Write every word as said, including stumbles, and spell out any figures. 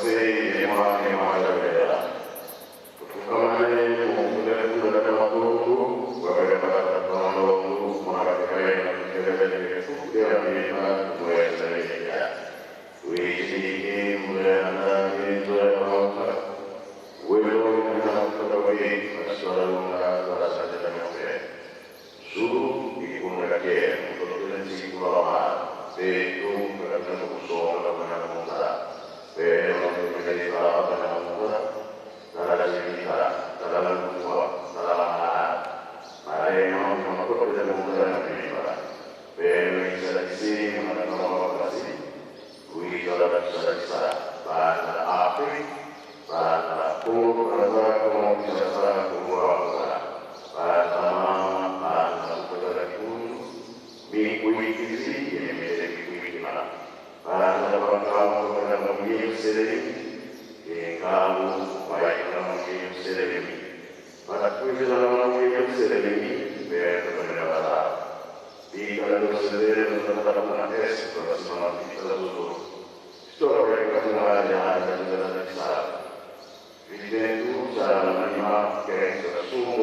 Sei, e mwana, e mwana, bela. Tufukamane, mu kule kule na matondo, kwa bela bata tondo, mwana kwa bela, bela, bela, tufukamane, mu kule kule. Wiziki mule anda minzo ya mauta. Welo ina mauta we, aswala unga, kwa sante na mauta. Zulu ikunda ke, mutotele nsiku la ma, beto kakina kusonga kuna munda. Beno mutotele zaba na munda, tala zibita, tala lukwa, tala mala. Mare mauta makotele munda na mimba. Beno isadisi, mwana mwa kasi. Wizala tusadisa, bana Afrika, bana Kongo, bana Kongo, bana Kongo, bana mama, bana Kongo, bana Kongo, mikwikisi, ye mele mikwikima. Bana Kongo, bana Kongo, ye nkamu, bana Kongo, bana Kongo. Bana kwizila na mama ye Yerusalemi, beno bana bala. Bika ndo sebele ndo tata kuna esi kwa sima bika ndo. Stora kwa kwa kuna ya ya ya ya ya. Vitendu sa na manima kesa sumbu